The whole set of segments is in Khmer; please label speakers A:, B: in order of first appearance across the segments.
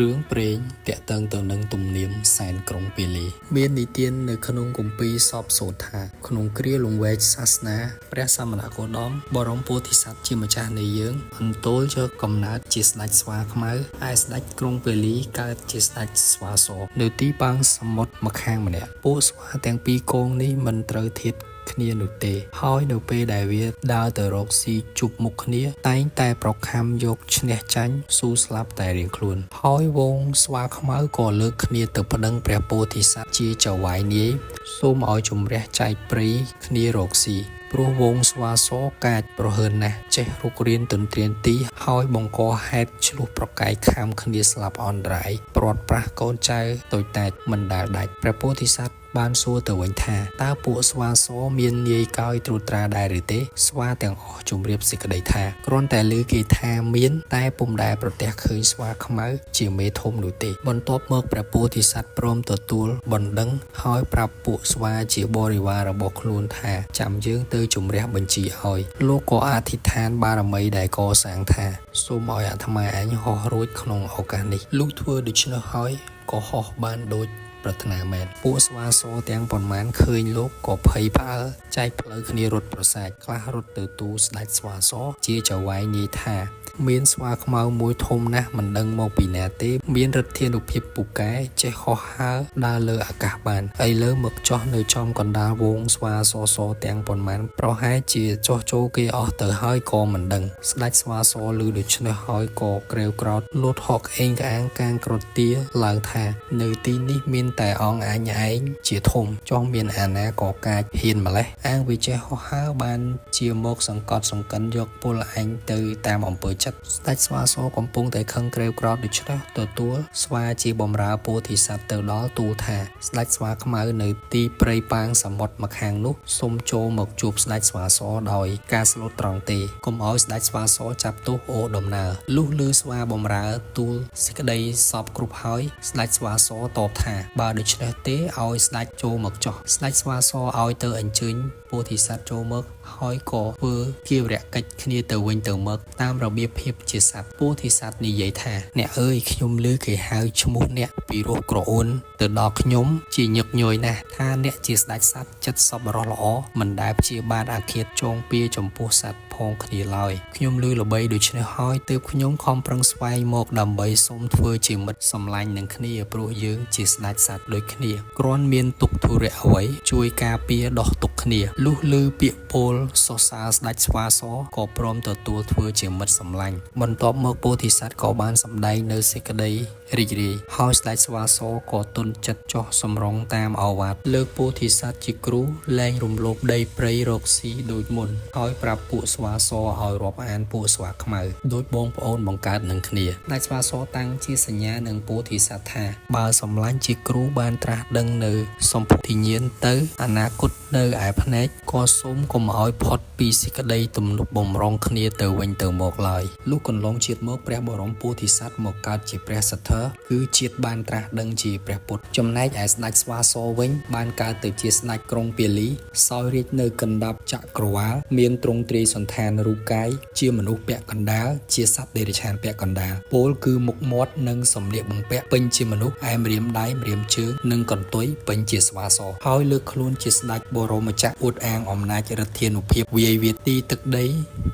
A: រឿងព្រេងទាក់ទងទៅនឹងទំនៀមសែនក្រុងពាលី មាននិទាននៅក្នុងគម្ពីរសព្វសូត្រថា ក្នុងគ្រាលង្វែកសាសនា ព្រះសមណគោតមបរមពោធិសត្វជាម្ចាស់នៃយើងអន្ទោលយកកំណើតជាស្ដេចស្វាខ្មៅឯស្ដេចក្រុងពាលីកើតជាស្ដេចស្វាសនៅទីប៉ាងសមុទ្រម្ខាងម្នាក់ពួកស្វាទាំងពីរកងនេះមិនត្រូវធៀបគ្នានោះទេ ហើយនៅពេលដែលវាដើរទៅរកស៊ីជួបមុខគ្នា តែងតែប្រខាំយកឈ្នះចាញ់ស៊ូស្លាប់តែរៀងខ្លួន ហើយវងស្វាខ្មៅក៏លើកគ្នាទៅប្តឹងព្រះពោធិសត្វជាចៅហ្វាយនាយសូមឲ្យជំរះចែកព្រៃគ្នារកស៊ីព្រោះវងស្វាសកាចប្រហើនណាស់ចេះរុករានទន្ទ្រានទីហើយបង្កហេតុឈ្លោះប្រកែកខាំគ្នាស្លាប់អន្តរាយព្រាត់ប្រាសកូនចៅតូចតាចមិនដែលដាច់ព្រះពោធិសត្វបានសួរទៅវិញថាតើពួកស្វាសមាននាយកោយត្រួតត្រាដែរឬទេស្វាទាំងអស់ជម្រាបសេចក្តីថាគ្រាន់តែឮគេថាមានតែពុំដែលប្រទះឃើញស្វាខ្មៅជាមេធំនោះទេបន្ទាប់មកព្រះពោធិសត្វព្រមទទួលបណ្ដឹងហើយប្រាប់ពួកស្វាជាបរិវាររបស់ខ្លួនថាចាំយើងទៅជម្រះបញ្ជីឲ្យលោកក៏អធិដ្ឋានបារមីដែលកសាងថាសូមឲ្យអាត្មាអញហោះរួចក្នុងឱកាសនេះលុះធ្វើដូច្នោះហើយក៏ហោះបានដូចប្រាថ្នាមែនពួកស្វាសទាំងប៉ុន្មានឃើញលោកក៏ភ័យផ្អើលចែកផ្លូវគ្នារត់ប្រសាចខ្លះរត់ទៅទូស្ដេចស្វាសជាចៅហ្វាយនាយថាមានស្វាខ្មៅមួយធំណាស់មិនដឹងមកពីណាទេមានឫទ្ធានុភាពពូកែចេះហោះហើរដើរលើអាកាសបានឥឡូវមកចោះនៅចំកណ្ដាលវងស្វាសសទាំងប៉ុន្មានប្រហែលជាចោះចូលគេអស់ទៅហើយក៏មិនដឹងស្ដេចស្វាសឮដូច្នេះហើយក៏ក្រេវក្រោធលោតហកអេងក្អាងកាងក្រទាឡើងថានៅទីនេះមានតែអង្គអញឯងជាធំចោះមានអាណាក៏កាចហ៊ានម្លេះអាងវាចេះហោះហើរបានជាមកសង្កត់សង្កិនយកពលអញទៅតាមអំពើចិត្តស្ដេចស្វាសកំពុងតែខឹងក្រេវក្រោធដូច្នេះទទួលស្វាជាបំរើពោធិសត្វទៅដល់ទូលថាស្ដេចស្វាខ្មៅនៅទីព្រៃប៉ាងសមុទ្រម្ខាងនោះសូមចូលមកជួបស្ដេចស្វាសដោយការស្លូតត្រង់ទេកុំឲ្យស្ដេចស្វាសចាប់ទោសអូដំណើរលុះឮស្វាបំរើទូលសេចក្តីសពគ្រប់ហើយស្ដេចស្វាសតបថាបើដូច្នេះទេឲ្យស្ដេចចូលមកចោះស្ដេចស្វាសឲ្យទៅអញ្ជើញពោធិសត្វចូលមកហើយក៏ធ្វើគាវរកិច្ចគ្នាទៅវិញទៅមកតាមរបៀបភាពជាសត្វពោធិសត្វនិយាយថាអ្នកអើយខ្ញុំឮគេហៅឈ្មោះអ្នកពីរោះក្រអូនទៅដល់ខ្ញុំជាញឹកញយណាស់ថាអ្នកជាស្ដេចសត្វចិត្តសប្បុរសល្អមិនដែលព្យាបាទអាឃាតចងពៀចំពោះសត្វផងគ្នាឡើយខ្ញុំឮល្បីដូច្នេះហើយទើបខ្ញុំខំប្រឹងស្វែងមកដើម្បីសូមធ្វើជាមិត្តសម្លាញ់នឹងគ្នាព្រោះយើងជាស្ដេចសត្វដូចគ្នាគ្រាន់មានទុក្ខធុរៈអ្វីជួយការពារដោះទុក្ខគ្នាលុះឮពាក្យពោលសរសើរស្ដេចស្វាសក៏ព្រមទទួលធ្វើជាមិត្តសម្លាញ់បន្ទាប់មកពោធិសត្វក៏បានសម្ដែងនៅសេចក្តីរីករាយហើយស្ដេចស្វាសក៏ទន់ចិត្តចោះសម្រុងតាមឱវាទលើកពោធិសត្វជាគ្រូលែងរំលោភដីព្រៃរកស៊ីដូចមុនហើយប្រាប់ពួកស្វាសឲ្យរាប់អានពួកស្វាខ្មៅដូចបងប្អូនបង្កើតនឹងគ្នាស្ដេចស្វាសតាំងជាសញ្ញានឹងពោធិសត្វថាបើសម្លាញ់ជាគ្រូបានត្រាស់ដឹងនៅសម្ពុទ្ធញ្ញាណទៅអនាគតនៅឯភ្នែកក៏សូមកុំឲ្យផុតពីសេចក្តីទំនុកបំរុងគ្នាទៅវិញទៅមកឡើយលុះកន្លងជាតិមកព្រះបរមពោធិសត្វមកកើតជាព្រះសទ្ធិគឺជាតិបានត្រាស់ដឹងជាព្រះពុទ្ធចំណែកឯស្ដេចស្វាសវិញបានកើតទៅជាស្ដេចក្រុងពាលីសោយរាជនៅកណ្ដាប់ចក្រវាលមានទ្រង់ទ្រាយសន្តានរូបកាយជាមនុស្សពាក់កណ្ដាលជាសត្វតិរច្ឆានពាក់កណ្ដាលពោលគឺមុខមាត់និងសម្លៀកបំពាក់ពេញជាមនុស្សឯម្រាមដៃម្រាមជើងនិងកន្ទុយពេញជាស្វាសហើយលើកខ្លួនជាស្ដេចបរមចក្រអួតអាងអំណាចឫទ្ធានុភាពវាយវាទីទឹកដី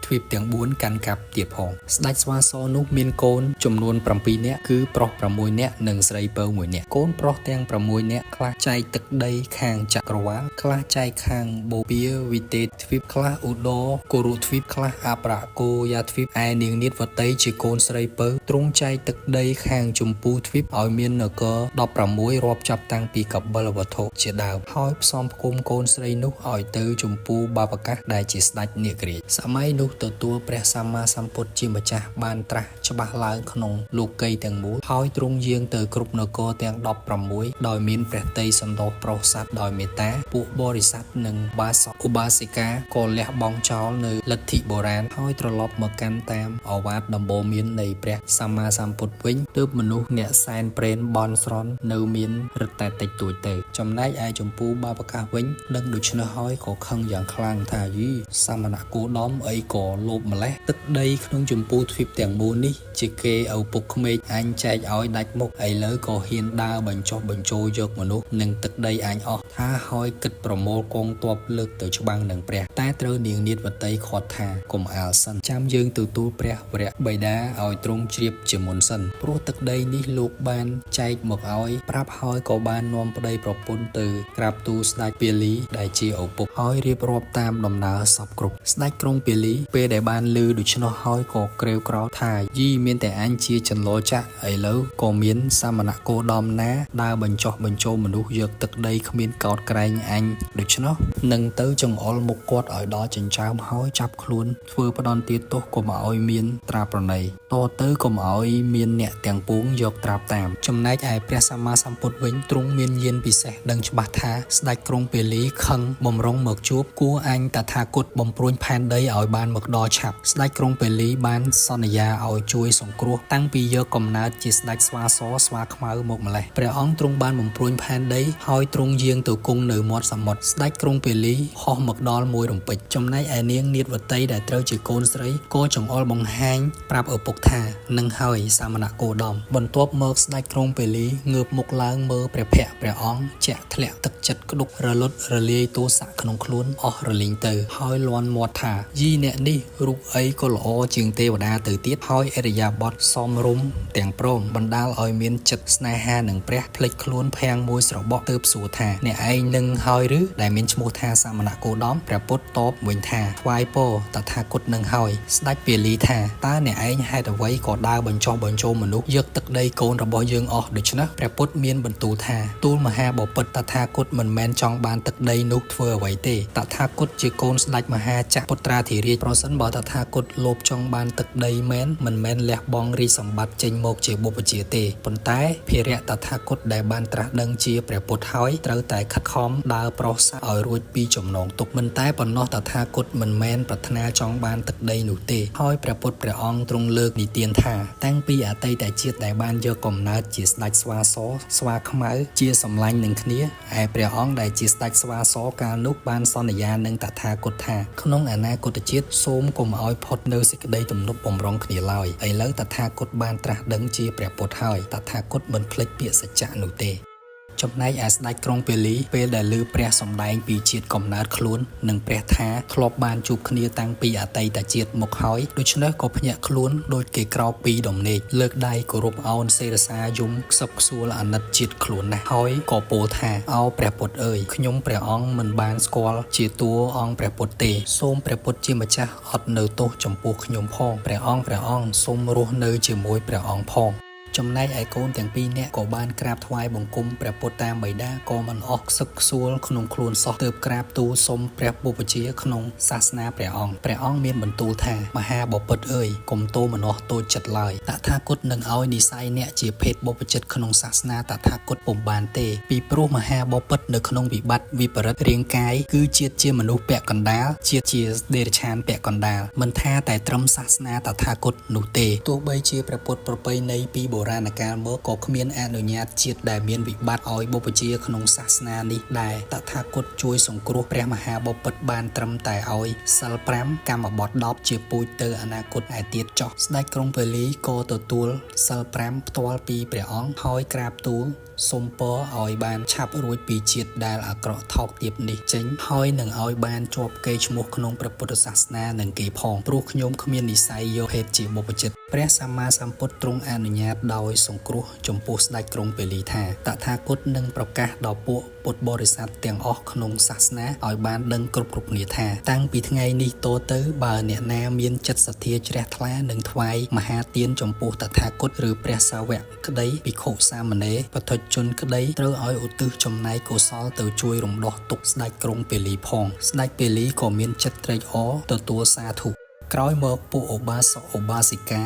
A: ទ្វីបទាំង4កាន់កាប់ទៀតផងស្ដេចស្វាសនោះមានកូនចំនួន7នាក់គឺប្រុស6នាក់និងស្រីពៅ1នាក់កូនប្រុសទាំង6នាក់ខ្លះចែកទឹកដីខាងចក្រវាលខ្លះចែកខាងបូព៌ាវិទេទ្វីបខ្លះឧត្តរគរុទ្វីបខ្លះអប្រគោយាទ្វីបឯនាងនាថវតីជាកូនស្រីពៅទ្រង់ចែកទឹកដីខាងជម្ពូទ្វីបឲ្យមាននគរ16រាប់ចាប់តាំងពីកបិលវត្ថុជាដើមហើយផ្សំផ្គុំកូនស្រីនោះឲ្យទៅជម្ពូបាបកាសដែលជាស្ដេចនាគរាជសម័យនោះទទួលព្រះសម្មាសម្ពុទ្ធជាម្ចាស់បានត្រាស់ច្បាស់ឡើងក្នុងលោកីទាំងមូលហើយទ្រង់យាងទៅគ្រប់នគរទាំង16ដោយមានព្រះទ័យសន្តោសប្រោសសត្វដោយមេត្តាពួកបរិស័ទនិងបាសកឧបាសិកាក៏លះបង់ចោលនៅលទ្ធិបុរាណហើយត្រឡប់មកកាន់តាមឱវាទដំបូន្មាននៃព្រះសម្មាសម្ពុទ្ធវិញទើបមនុស្សអ្នកសែនព្រេនបន់ស្រន់នៅមានរឹតតែតិចតួចទៅចំណែកឯចម្ពូបាបកាសវិញដឹងដូច្នេះហើយក៏ ខឹងយ៉ាងខ្លាំងថាយីសមណគោតមអីក៏លោភម្លេះទឹកដីក្នុងជម្ពូទ្វីបទាំងមូលនេះជាគេឪពុកក្មេកអញចែកឲ្យដាច់មុខឥឡូវក៏ហ៊ានដើរបញ្ចុះបញ្ចូលយកមនុស្សនិងទឹកដីអញអស់ថាហើយគិតប្រមូលកងទ័ពលើកទៅច្បាំងនឹងព្រះតែត្រូវនាងនាថវតីខាត់ថាកុំអាលសិនចាំយើងទៅទូលព្រះវរៈបិតាឲ្យទ្រង់ជ្រាបជាមុនសិនព្រោះទឹកដីនេះលោកបានចែកមកឲ្យប្រាប់ហើយក៏បាននាំប្តីប្រពន្ធទៅក្រាបទូលស្ដេចពាលីដែលជាឪពុកហើយរៀបរាប់តាមដំណើរសពគ្រប់ស្ដេចក្រុងពាលីពេលដែលបានឮដូច្នោះហើយក៏ក្រេវក្រោធថាយីមានតែអញជាចន្លោចក្រឥឡូវក៏មានសមណគោតមណាដើរបញ្ចុះបញ្ចូលមនុស្សយកទឹកដីគ្មានកោតក្រែងអញដូច្នោះនឹងទៅចង្អុលមុខគាត់ឲ្យដល់ចិញ្ចើមហើយចាប់ខ្លួនធ្វើផ្ដន្ទាទោសកុំឲ្យមានត្រាប្រណីតទៅកុំឲ្យមានអ្នកទាំងពួងយកត្រាប់តាមចំណែកឯព្រះសម្មាសម្ពុទ្ធវិញទ្រង់មានយានពិសេសដឹងច្បាស់ថាស្ដេចក្រុងពាលីខឹងបំរុងមកជួបគួរអញតថាគតបំព្រួញផែនដីឲ្យបានមកដល់ឆាប់ស្ដេចក្រុងពាលីបានសន្យាឲ្យជួយសង្គ្រោះតាំងពីយកកំណើតជាស្ដេចស្វាសស្វាខ្មៅមកម្លេះព្រះអង្គទ្រង់បានបំព្រួញផែនដីហើយទ្រង់យាងទៅគង់នៅមាត់សមុទ្រស្ដេចក្រុងពាលីហោះមកដល់មួយរំពេចចំណែកឯនាងនាថវតីដែលត្រូវជាកូនស្រីក៏ចង្អុលបង្ហាញប្រាប់ឪពុកថានឹងហើយសមណគោតមបន្ទាប់មកស្ដេចក្រុងពាលីងើបមុខឡើងមើលព្រះភ័ក្ត្រព្រះអង្គជាក់ធ្លាក់ទឹកចិត្តក្ដុករលត់រលាយទោសៈក្នុងខ្លួនអស់រលីងទៅហើយលាន់មាត់ថាយីអ្នកនេះរូបអីក៏ល្អជាងទេវតាទៅទៀតហើយឥរិយាបថសមរម្យទាំងព្រមបណ្ដាលឲ្យមានចិត្តស្នេហានឹងព្រះភ្លេចខ្លួនភាំងមួយស្របក់ទើបសួរថាអ្នកឯងនឹងហើយឬដែលមានឈ្មោះថាសមណគោតមព្រះពុទ្ធតបវិញថាថ្វាយពរតថាគតនឹងហើយស្ដេចពាលីថាតើអ្នកឯងហេតុអ្វីក៏ដើរបញ្ចុះបញ្ចូលមនុស្សយកទឹកដីកូនរបស់យើងអស់ដូច្នេះព្រះពុទ្ធមានបន្ទូលថាទូលមហាបពិតតថាគតមិនមែនចង់បានទឹកដីនោះធ្វើអ្វីទេតថាគតជាកូនស្ដេចមហាចក្រពុត្រាធិរាជប្រសិនបើតថាគតលោភចង់បានទឹកដីមែនមិនមែនលះបង់រាជសម្បត្តិចេញមកជាបុព្វជាទេប៉ុន្តែភារៈតថាគតដែលបានត្រាស់ដឹងជាព្រះពុទ្ធហើយត្រូវតែខិតខំដើរប្រោសសត្វឲ្យរួចពីចំណងទុក្ខមិនតែប៉ុណ្ណោះតថាគតមិនមែនប្រាថ្នាចង់បានទឹកដីនោះទេហើយព្រះពុទ្ធព្រះអង្គទ្រង់លើកនិទានថាតាំងពីអតីតជាតិដែលបានយកកំណើតជាស្ដេចស្វាសស្វាខ្មៅជាសម្លាញ់នឹងគ្នាឯព្រះអង្គដែលជាស្ដេចស្វាសកាលនោះបានសន្យានឹងតថាគតថាក្នុងអនាគតជាតិសូមកុំឲ្យផុតនៅសេចក្តីទំនប់បំរុងគ្នាឡើយឥឡូវតថាគតបានត្រាស់ដឹងជាព្រះពុទ្ធហើយតថាគតមិនភ្លេចពាក្យសច្ចៈនោះទេចំណែកឯស្ដេចក្រុងពាលីពេលដែលឮព្រះសម្ដែងពីជាតិកំណើតខ្លួននិងព្រះថាធ្លាប់បានជួបគ្នាតាំងពីអតីតជាតិមកហើយដូច្នេះក៏ភ្ញាក់ខ្លួនដូចគេក្រោកពីដំណេកលើកដៃគោរពអោនសេរសាយំខ្សឹបខ្សួលអាណិតជាតិខ្លួនណាស់ហើយក៏ពោលថាអោព្រះពុទ្ធអើយខ្ញុំព្រះអង្គមិនបានស្គាល់ជាតួអង្គព្រះពុទ្ធទេសូមព្រះពុទ្ធជាម្ចាស់អត់នៅទោសចំពោះខ្ញុំផងព្រះអង្គព្រះអង្គសូមរស់នៅជាមួយព្រះអង្គផងចំណែកឯកូនទាំងពីរនាក់ក៏បានក្រាបថ្វាយបង្គំព្រះពុទ្ធតាមបិតាក៏មិនអស់ខ្សឹកខ្សួលក្នុងខ្លួនសោះទើបក្រាបទូលសុំព្រះបុព្វជាក្នុងសាសនាព្រះអង្គព្រះអង្គមានបន្ទូលថាមហាបពិតអើយកុំទោមនស្សតូចចិត្តឡើយតថាគតនឹងឲ្យនិស័យអ្នកជាភេទបុព្វជិតក្នុងសាសនាតថាគតពុំបានទេពីព្រោះមហាបពិតនៅក្នុងវិបត្តិវិបរិតរាងកាយគឺជាតិជាមនុស្សពាក់កណ្ដាលជាតិជាដេរឆានពាក់កណ្ដាលមិនថាតែត្រឹមសាសនាតថាគតនោះទេទោះបីជាព្រះពុទ្ធប្រពៃណីពីបុរាណកាលមកក៏គ្មានអនុញ្ញាតជាតិដែលមានវិបត្តិឲ្យបុព្វជាក្នុងសាសនានេះដែរតថាគតជួយសង្គ្រោះព្រះមហាបពិតបានត្រឹមតែឲ្យសិល5កម្មបត្តិ10ជាពូជទៅអនាគតឯទៀតចោះស្ដេចក្រុងពាលីក៏ទទួលសិល5ផ្ទាល់ពីព្រះអង្គហើយក្រាបទូលសូមពរឲ្យបានឆាប់រួចពីជាតិដែលអាក្រក់ថោកទាបនេះចេញហើយនឹងឲ្យបានជាប់កេរ្តិ៍ឈ្មោះក្នុងព្រះពុទ្ធសាសនានឹងគេផងព្រោះខ្ញុំគ្មាននិស័យយកភេទជាបុព្វជិតព្រះសម្មាសម្ពុទ្ធទ្រង់អនុញ្ញាតដោយសង្គ្រោះចំពោះស្ដេចក្រុងពាលីថាតថាគតនឹងប្រកាសដល់ពួកពុទ្ធបរិស័ទទាំងអស់ក្នុងសាសនាឲ្យបានដឹងគ្រប់គ្រប់គ្នាថាតាំងពីថ្ងៃនេះតទៅបើអ្នកណាមានចិត្តសទ្ធាជ្រះថ្លានឹងថ្វាយមហាទានចំពោះតថាគតឬព្រះសាវកក្តីភិក្ខុសាមណេរបថុជនក្តីត្រូវឲ្យឧទ្ទិសចំណែកកុសលទៅជួយរំដោះទុក្ខស្ដេចក្រុងពាលីផងស្ដេចពាលីក៏មានចិត្តត្រេកអរទទួលសាធុក្រោយមកពួកឧបាសកឧបាសិកា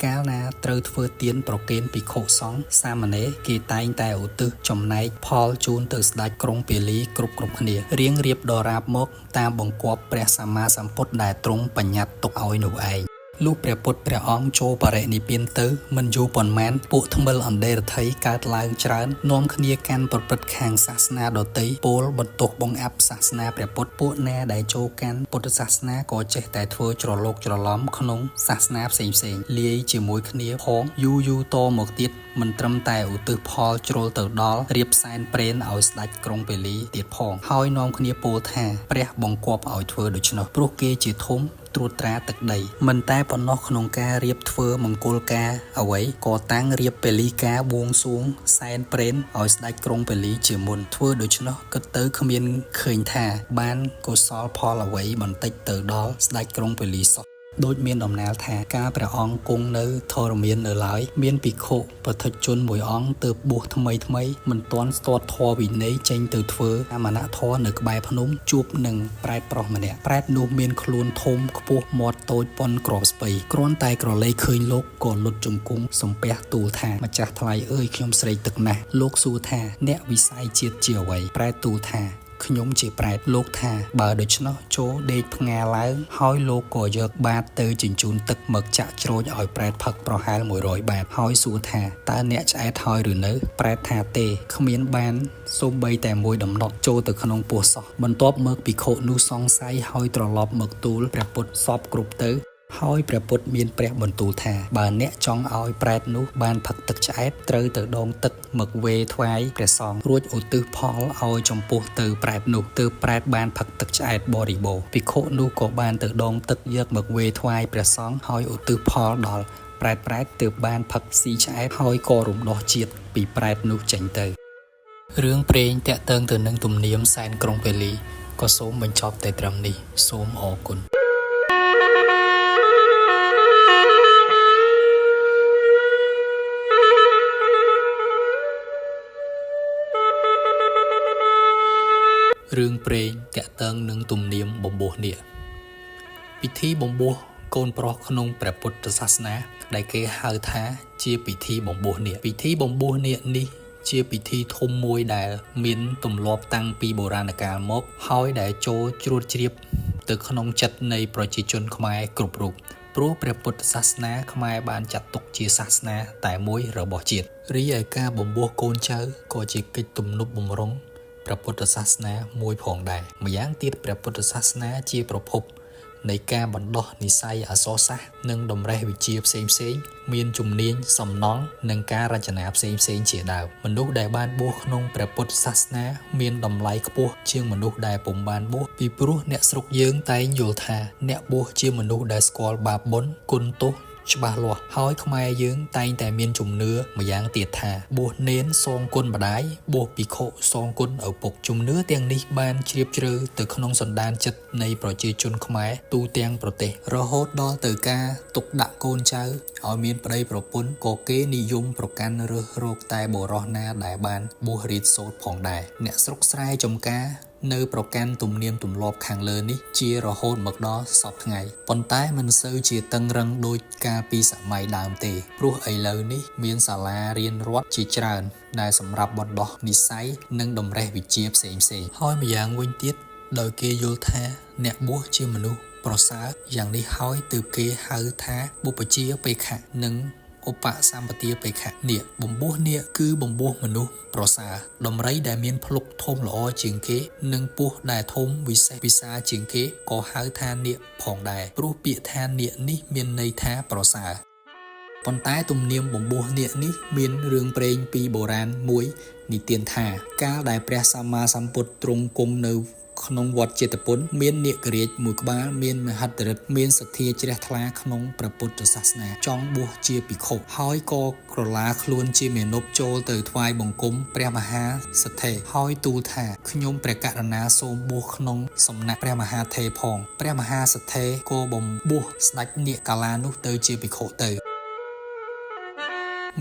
A: កាលណាត្រូវធ្វើទានប្រគេនភិក្ខុសង្ឃសាមណេរគេតែងតែឧទ្ទិសចំណែកផលជូនទៅស្ដេចក្រុងពាលីគ្រប់គ្រប់គ្នារៀងរៀបដរាបមកតាមបង្គាប់ព្រះសម្មាសម្ពុទ្ធដែលទ្រង់បញ្ញត្តិទុកឲ្យនោះឯង លុះព្រះពុទ្ធព្រះអង្គចូលបរិនិព្វានទៅមិនយូរប៉ុន្មានពួកថ្មិលអន្តេរថីកើតឡើងច្រើននាំគ្នាកាន់ប្រព្រឹត្តខាងសាសនាដទៃពោលបន្ទោសបង្អាប់សាសនាព្រះពុទ្ធពួកណាដែលចូលកាន់ពុទ្ធសាសនាក៏ចេះតែធ្វើច្រឡូកច្រឡំក្នុងសាសនាផ្សេងៗលាយជាមួយគ្នាផងយូរយូរតមកទៀតមិនត្រឹមតែឧទ្ទិសផលជ្រុលទៅដល់រៀបសែនព្រេនឲ្យស្ដេចក្រុងពាលីទៀតផងហើយនាំគ្នាពោលថាព្រះបង្គាប់ឲ្យធ្វើដូច្នោះព្រោះគេជាធំត្រួតត្រាទឹកដីមិនតែប៉ុណ្ណោះក្នុងការរៀបធ្វើមង្គលការអ្វីក៏តាំងរៀបពលីការបួងសួងសែនព្រេនឲ្យស្ដេចក្រុងពាលីជាមុនធ្វើដូច្នោះគិតទៅគ្មានឃើញថាបានកុសលផលអ្វីបន្តិចទៅដល់ស្ដេចក្រុងពាលីសោះដូចមានដំណាលថាកាលព្រះអង្គគង់នៅធរមាននៅឡើយមានភិក្ខុបឋិជនមួយអង្គទើបបួសថ្មីថ្មីមិនទាន់ស្ទាត់ធម៌វិន័យចេញទៅធ្វើអមណធម៌នៅក្បែរភ្នំជួបនឹងប្រែតប្រុសម្នាក់ប្រែតនោះមានខ្លួនធំខ្ពស់មាត់តូចប៉ុនក្របស្ពៃគ្រាន់តែក្រឡេកឃើញលោកក៏លុតជង្គង់សំពះទូលថាម្ចាស់ថ្លៃអើយខ្ញុំស្រេកទឹកណាស់លោកសួរថាអ្នកវិស័យជាតិជាអ្វីប្រែតទូលថាខ្ញុំជាប្រែតលោកថាបើដូច្នោះចូលដេកផ្ងាឡើងហើយលោកក៏យកបាតទៅជញ្ជូនទឹកមកចាក់ច្រូចឲ្យប្រែតផឹកប្រហែល100បាតហើយសួរថាតើអ្នកឆ្អែតហើយឬនៅប្រែតថាទេគ្មានបានសូម្បីតែមួយដំណក់ចូលទៅក្នុងពោះសោះបន្ទាប់មកភិក្ខុនោះសង្ស័យហើយត្រឡប់មកទូលព្រះពុទ្ធសពគ្រប់ទៅហើយព្រះពុទ្ធមានព្រះបន្ទូលថាបើអ្នកចង់ឲ្យប្រែតនោះបានផឹកទឹកឆ្អែតត្រូវទៅដងទឹកមកវេថ្វាយព្រះសង្ឃរួចឧទ្ទិសផលឲ្យចំពោះទៅប្រែតនោះទើបប្រែតបានផឹកទឹកឆ្អែតបរិបូរណ៍ភិក្ខុនោះក៏បានទៅដងទឹកយកមកវេថ្វាយព្រះសង្ឃហើយឧទ្ទិសផលដល់ប្រែតប្រែតទើបបានផឹកស៊ីឆ្អែតហើយក៏រំដោះជាតិពីប្រែតនោះចេញទៅរឿងព្រេងតាក់ទងទៅនឹងទំនៀមសែនក្រុងពាលីក៏សូមបញ្ចប់តែត្រឹមនេះសូមអរគុណ រឿងព្រេងតាក់ទងនឹងទំនៀមបំពោះនាគពិធីបំពោះកូនប្រុសក្នុងព្រះពុទ្ធសាសនាដែលគេហៅថាជាពិធីបំពោះនាគពិធីបំពោះនាគនេះជាពិធីធំមួយដែលមានទម្លាប់តាំងពីបុរាណកាលមកហើយដែលចូលជ្រួតជ្រាបទៅក្នុងចិត្តនៃប្រជាជនខ្មែរគ្រប់រូបព្រោះព្រះពុទ្ធសាសនាខ្មែរបានចាត់ទុកជាសាសនាតែមួយរបស់ជាតិរីឯការបំពោះកូនចៅក៏ជាកិច្ចទំនុកបំរុងព្រះពុទ្ធសាសនាមួយផងដែរម្យ៉ាងទៀតព្រះពុទ្ធសាសនាជាប្រភពនៃការបណ្ដោះនិស្ស័យអក្សរសាស្ត្រនិងតម្រេះវិជ្ជាផ្សេងៗមានជំនាញសំណង់និងការរចនាផ្សេងៗជាដើមមនុស្សដែលបានបួសក្នុងព្រះពុទ្ធសាសនាមានតម្លៃខ្ពស់ជាងមនុស្សដែលពុំបានបួសពីព្រោះអ្នកស្រុកយើងតែងយល់ថាអ្នកបួសជាមនុស្សដែលស្គាល់បាបបុណ្យគុណទោសច្បាស់លាស់ហើយខ្មែរយើងតែងតែមានជំនឿម្យ៉ាងទៀតថាបួសនេនសងគុណម្ដាយបួសភិក្ខុសងគុណឪពុកជំនឿទាំងនេះបានជ្រាបជ្រៅទៅក្នុងសន្តានចិត្តនៃប្រជាជនខ្មែរទូទាំងប្រទេសរហូតដល់ទៅការទុកដាក់កូនចៅឲ្យមានប្តីប្រពន្ធក៏គេនិយមប្រកាន់រើសរកតែបុរសណាដែលបានបួសរៀនសូត្រផងដែរអ្នកស្រុកស្រែចំការនៅប្រកាន់ទំនៀមទម្លាប់ខាងលើនេះជារហូតមកដល់សព្វថ្ងៃប៉ុន្តែមិនសូវជាតឹងរឹងដូចកាលពីសម័យដើមទេព្រោះឥឡូវនេះមានសាលារៀនរដ្ឋជាច្រើនដែលសម្រាប់បណ្ដោះនិស្ស័យនិងតម្រេះវិជ្ជាផ្សេងៗហើយម្យ៉ាងវិញទៀតដោយគេយល់ថាអ្នកបួសជាមនុស្សប្រសើរយ៉ាងនេះហើយទើបគេហៅថាបុព្វជាបេក្ខៈនិងឧបសម្បទាបេក្ខៈនាគបំពោះនាគគឺបំពោះមនុស្សប្រសើរដំរីដែលមានភ្លុកធំល្អជាងគេនិងពស់ដែលធំវិសេសវិសាលជាងគេក៏ហៅថានាគផងដែរព្រោះពាក្យថានាគនេះមានន័យថាប្រសើរប៉ុន្តែទំនៀមបំពោះនាគនេះមានរឿងព្រេងពីបុរាណមួយនិទានថាកាលដែលព្រះសម្មាសម្ពុទ្ធទ្រង់គង់នៅក្នុងវត្តចេតពុនមាននាគរាជមួយក្បាលមានមហិទ្ធិឫទ្ធិមានសទ្ធាជ្រះថ្លាក្នុងព្រះពុទ្ធសាសនាចង់បួសជាភិក្ខុហើយក៏ក្រឡាខ្លួនជាមាណពចូលទៅថ្វាយបង្គំព្រះមហាសទ្ធិហើយទូលថាខ្ញុំព្រះករុណាសូមបួសក្នុងសំណាក់ព្រះមហាថេរផងព្រះមហាសទ្ធិក៏បំបួសស្ដេចនាគកាឡានោះទៅជាភិក្ខុទៅ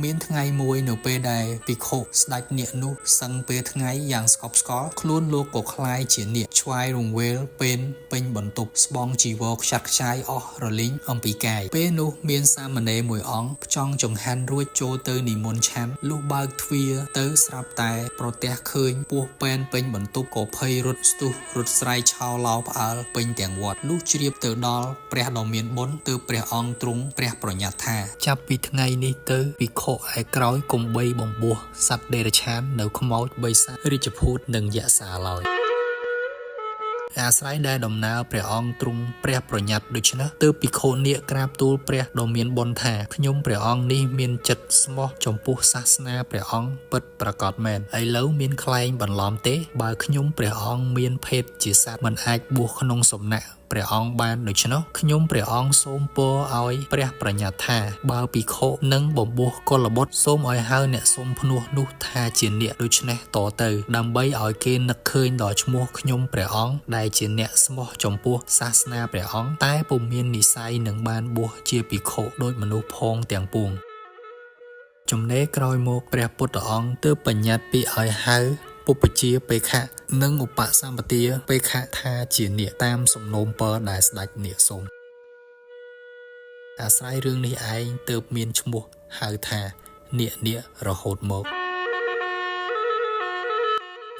A: មានថ្ងៃមួយនៅពេលដែលភិក្ខុស្ដេចនាគនោះសឹងពេលថ្ងៃយ៉ាងស្កប់ស្កល់ខ្លួនលោកក៏ក្លាយជានាគឆ្វាយរង្វេលពេនពេញបន្ទប់ស្បង់ជីវរខ្ចាត់ខ្ចាយអស់រលីងអំពីកាយពេលនោះមានសាមណេរមួយអង្គផ្ចង់ចង្ហាន់រួចចូលទៅនិមន្តឆាន់លុះបើកទ្វារទៅស្រាប់តែប្រទះឃើញពស់ពេនពេញបន្ទប់ក៏ភ័យរត់ស្ទុះរត់ស្រែកឆោឡោផ្អើលពេញទាំងវត្តលុះជ្រាបទៅដល់ព្រះដ៏មានបុណ្យទើបព្រះអង្គទ្រង់ព្រះប្រញាប់ថាចាប់ពីថ្ងៃនេះទៅភិក្ខុឯក្រោយគំបីបំពោះសត្វដេរឆាននៅខ្មោចបិសាចរាជភូតនិងយក្សាឡើយអាស្រ័យដែលដំណើរព្រះអង្គទ្រង់ព្រះប្រញាប់ដូច្នេះទើបភិក្ខុនាគក្រាបទូលព្រះដ៏មានបុណ្យថាខ្ញុំព្រះអង្គនេះមានចិត្តស្មោះចំពោះសាសនាព្រះអង្គពិតប្រាកដមែនឥឡូវមានក្លែងបន្លំទេបើខ្ញុំព្រះអង្គមានភេទជាសត្វមិនអាចបួសក្នុងសំណាក់ព្រះអង្គបានដូច្នោះខ្ញុំព្រះអង្គសូមពរឲ្យព្រះប្រញាប់ថាបើភិក្ខុនឹងបំពោះកុលបុត្រសូមឲ្យហៅអ្នកសុំភ្នោះនោះថាជាអ្នកដូច្នេះតទៅដើម្បីឲ្យគេនឹកឃើញដល់ឈ្មោះខ្ញុំព្រះអង្គដែលជាអ្នកស្មោះចំពោះសាសនាព្រះអង្គតែពុំមាននិស័យនឹងបានបួសជាភិក្ខុដូចមនុស្សផងទាំងពួងចំណេរក្រោយមកព្រះពុទ្ធអង្គទើបបញ្ញត្តិពាក្យឲ្យហៅពុព្វជាបេខៈនិងឧបសម្បទាបេខៈថាជានាគតាមសំណូមពរដែលស្ដេចនាគសូមអាស្រ័យរឿងនេះឯងទើបមានឈ្មោះហៅថានាគនាគរហូតមក